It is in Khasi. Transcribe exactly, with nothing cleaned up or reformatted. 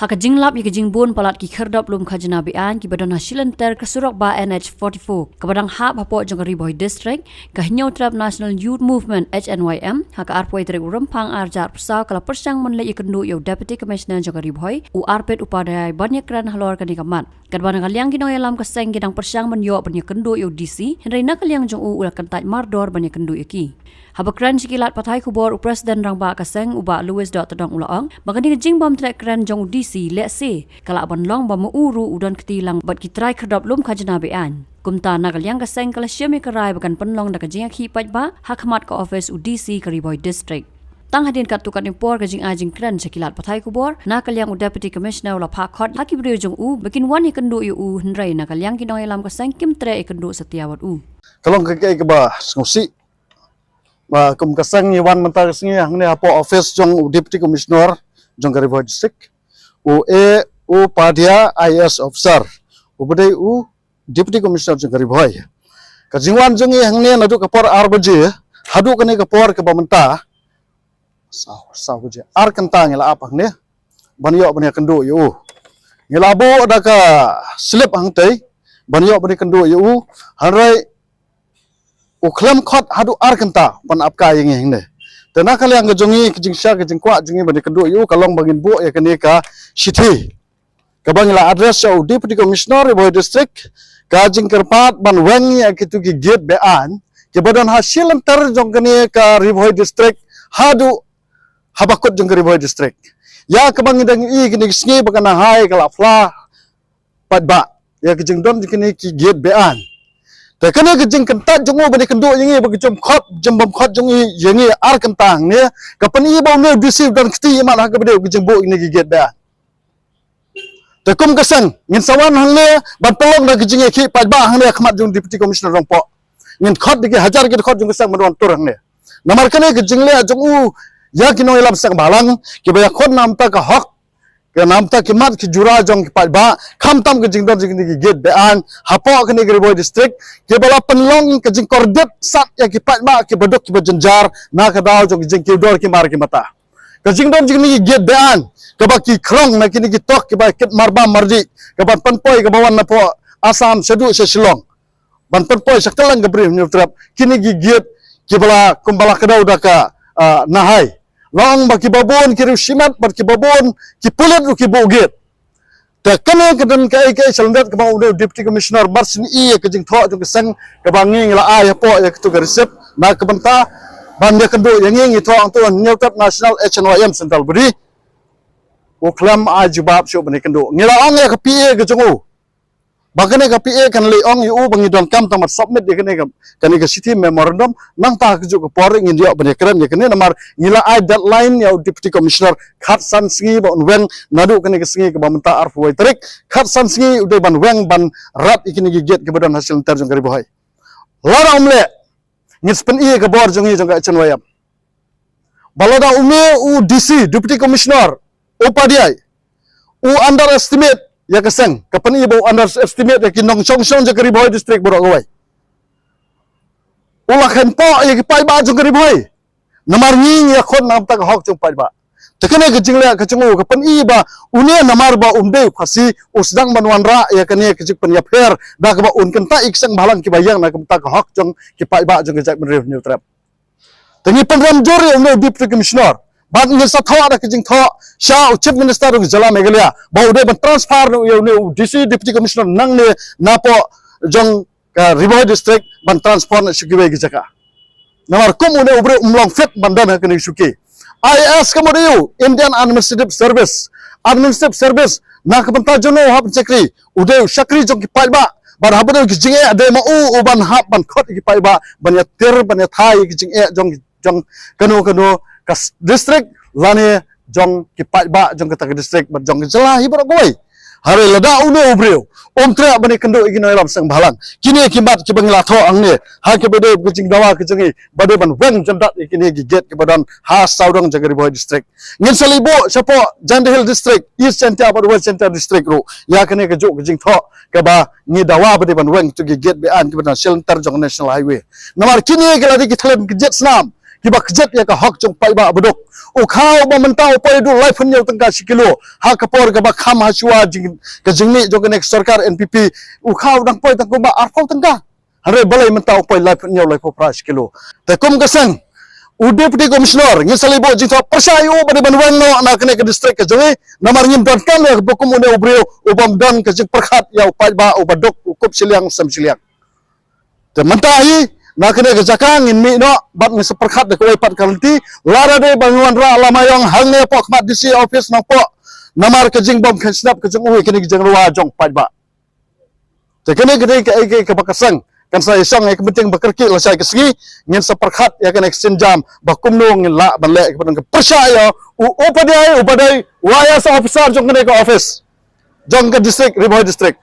Ha ka jinglap ïa ka jingbun palat ki khyrdop lum khajna be-aiñ kiba don ha shilynter ka surok bah N H forty-four kaba dang hap hapoh jong ka Ri Bhoi District, ka Hynñiewtrep National Youth Movement, H N Y M, ha ka arphew tarik u Rymphang arhajar arphew saw ka la pyrshang ban leit ïakynduh ïa u Deputy Commissioner jong ka Ri Bhoi, u Arpit Upadhyay, ban ïakren halor kane ka mat. Katba na ka liang ki nongïalam ka seng ki dang pyrshang ban ïoh ban ïakynduh ïa u D C, hynrei na ka liang jong u u la kyntait mardor ban ïakynduh ïa ki. Haba kren sha ki lad pathai khubor, u President Rangbah ka seng, u Bah Louis Dohtdong, u la ong ba kane ka jingbym treh kren jong u D C lehse ka lah ban long ba ma u ruh u don kti lang bad ki trai khyrdop lum khajna be-aiñ. Kumta na ka liang ka seng ka la shim ïa ka rai ba kan pynlong da ka jingïakhih paidbah ha khmat ka office u D C ka Ri Bhoi District. Tang hadien katto katne por ka jingai jingkren sha ki lad pathai khubor, na ka liang u Deputy Commissioner u la phah khot ha ki briew jong u ba kin wan ïakynduh ïa u, hynrei na ka liang ki nongïalam ka seng kim treh ïakynduh satia bad u. Ka long ka kaei kaba sngewsih ba kum ka seng ngi wan mynta ka sngi hangne hapoh office jong u Deputy Commissioner jong ka Ri Bhoi District, u A Upadhyay, I A S officer, uba dei u Deputy Commissioner jong ka Ri Bhoi. Ka jingwan jong ngi hangne naduh ka por ar baje haduh kane ka por kaba mynta, saw, saw baje, ar kynta ngi la ap hangne ban ïoh ban ïakynduh ïa u. Ngi la buh da ka slip hangtei ban ïoh ban ïakynduh ïa u, hynrei u khlem khot haduh ar kynta ban ap kai ïa ngi hangne. Te na ka liang ka jong ngi, ka jingshai ka jingkwah jong ngi ban ïakynduh ïa u ka long ba ngin buh ïa kane ka shithi kaba ngi la address sha u Deputy Commissioner Ri Bhoi District, ka jingkyrpad ban weng ïa kitu ki gate be-aiñ kiba don ha shilynter jong kane ka Ri Bhoi District haduh haba kut jong ka Ri Bhoi District. Ïa kaba ngi dang ïohi kine ki sngi ba ka Nahai ka la phla paidbah ïa ka jingdon jong kine ki gate be-aiñ. Te kane ka jingkyntait jong u ban ïakynduh ïa ngi ba ka jingkhot, jingbym khot jong u ïa ngi ar kynta hangne, ka pyni ba une u D C u don kti ïa man ha kaba dei ka jingbuh kine ki gate be-aiñ. Te kum ka seng ngin sa wan hangne ban pynlong da ka jingïakhih paidbah hangne ha khmat jong u Deputy Commissioner Nongpoh. Ngin khot da ki hajar ki dkhot jong ka seng ban wan tur hangne. Namar kane ka jingleh jong u ïa ki nongïalam seng bhalang kiba ïakhun na ka bynta ka hok, ka na ka bynta ki mat ki jura jong ki paidbah, khamtam ka jingdon jong kine ki gate be-aiñ hapoh kane ka Ri Bhoi District, kiba la pynlong ka jingkordit sat ïa ki paidbah kiba duk kiba jynjar na ka daw jong ka jingkiew dor ki mar ki mata. Ka jingdon jong kine ki gate be-aiñ kaba ki khrong na kine ki tok kiba kit marbam mardih, kaban pynpoi kaba wan napoh Assam shaduh sha Shillong ban pynpoi sha kylleng ka Ri Hynñiewtrep, kine ki gate kiba la kumba la kdew da ka, ah, Nahai. La ong ba kiba bun ki riew shimet bad kiba bun ki pulit ruh ki buh gate. Te kane ka don kaei kaei sha lyndet kaba une u Deputy Commissioner mar syn i ïa ka jingthoh jong ka seng kaba ngi ngi la ai hapoh ïa katu ka receipt na ka bynta ban ïakynduh ïa ngi, ngi thoh hangtu Hynñiewtrep National H N Y M Central Body. U khlem ai jubab shuh ban ïakynduh. Ngi la ong ïa ka P A ka jong u ba kane ka P A kan leit ong ïa u ba ngi donkam tang ban submit ïa kane ka, kane ka shithi memorandum, nangta ha kajuh ka por ngin ïoh ban ïakren ïa kane namar ngi la ai deadline ïa u Deputy Commissioner khatsan sngi ba un weng naduh kane ka sngi kaba mynta arphew wei tarik, khatsan sngi u dei ban weng ban rat ïa kine ki gate kiba don ha shilynter jong ka Ri Bhoi. Lada um leh, ngin sa pyni ïa ka bor jong ngi jong ka H N Y M. Ba lada une u D C, Deputy Commissioner Upadhyay, u underestimate ïa ka seng, ka pyni ba u underestimate ïa ki nongshong shnong jong ka Ri Bhoi District baroh kawei. U la kheiñpoh ïa ki paidbah jong ka Ri Bhoi. Namar ngi ngi ïakhun na ka bynta ka hok jong paidbah. Te kane ka jingleh ka jong u ka pyni ba une namar ba um dei u Khasi u sdang ban wanrah ïa kane ka jingpynïapher da kaba un kyntait ïa ki seng bhalang kiba ïeng na ka bynta ka hok jong ki paidbah jong ka jaitbynriew Hynñiewtrep. Te ngi pynrem jur ïa une u Deputy Commissioner bad ngin sa thoh da ka jingthoh sha u Chief Minister jong ka jylla Meghalaya ba u dei ban transfer noh ïa une u D C, Deputy Commissioner nangne napoh jong ka Ri Bhoi District ban transfer noh sha kiwei ki jaka. Namar kum une u briew um long fit ban don ha kane ka shuki. I A S ka mut aïu, Indian Administrative Service. Administrative Service na ka bynta jong u hap shakri, u dei u shakri jong ki paidbah. Bad haba dei ki jingeh dei ma u u ban hap ban khot ki paidbah ban ïatir ban ïathai ki jingeh jong jong kano kano ka s-, district lane jong ki paidbah jong kata ka district bad jong ka jylla hi baroh kawei. Hynrei lada une u briew um treh ban ïakynduh ïa ki nongïalam seng bhalang, kine ki mat kiba ngi la thoh hangne ha kiba dei ka jingdawa ka jong ngi ba dei ban weng jyndat ïa kine ki gate kiba don ha sawdong jong ka Ri Bhoi District. Ngin sa leit buh shapoh Jaintia Hills District, East Jaintia bad West Jaintia District ruh ïa kane kajuh ka jingthoh kaba ngi dawa ba dei ban weng tu ki gate be-aiñ kiba don shilynter jong ka National Highway. Namar kine ki la dei ki thlen ki jied snam, kiba kjit ïa ka hok jong paidbah ba duk. U khaw ba mynta u poi haduh laiphew hynñiew tyngka shi kilo, ha ka por kaba kham ha shuwa jing, ka jingmih jong kane ka sorkar N P P, u khaw dang poi tang kumba arphew tyngka. Hynrei balei mynta u poi laiphew hynñiew, laiphew phra shi kilo. Te kum ka seng, u Deputy Commissioner, ngin sa leit buh jingthoh pyrshah ïa u ba dei ban weng noh na kane ka district ka jong ngi, namar ngim donkam ïa kaba kum une u briew u bym don ka jingpyrkhat ïa u paidbah uba duk, u kup shiliang sem shiliang. Te mynta hi, na kane ka jaka ngin mih noh bad ngin sa pyrkhat da kawei pat ka lynti, lada dei ba ngin wanrah lama ïong hangne hapoh khmat D C office Nongpoh, namar ka jingbym kheiñ sngap ka jong u ïa kane ka jingrwai jong paidbah. Te kane ka dei kaei kaei kaba ka seng kan sa ïashong ha ka meeting ba kyrkieh lashai ka sngi, ngin sa pyrkhat ïa kane ka sienjam ba kumno ngin lah ban leh kaba don ka pyrshah ïa u upadhyay uba dei u I A S officer jong kane ka office jong ka district, Ri Bhoi District.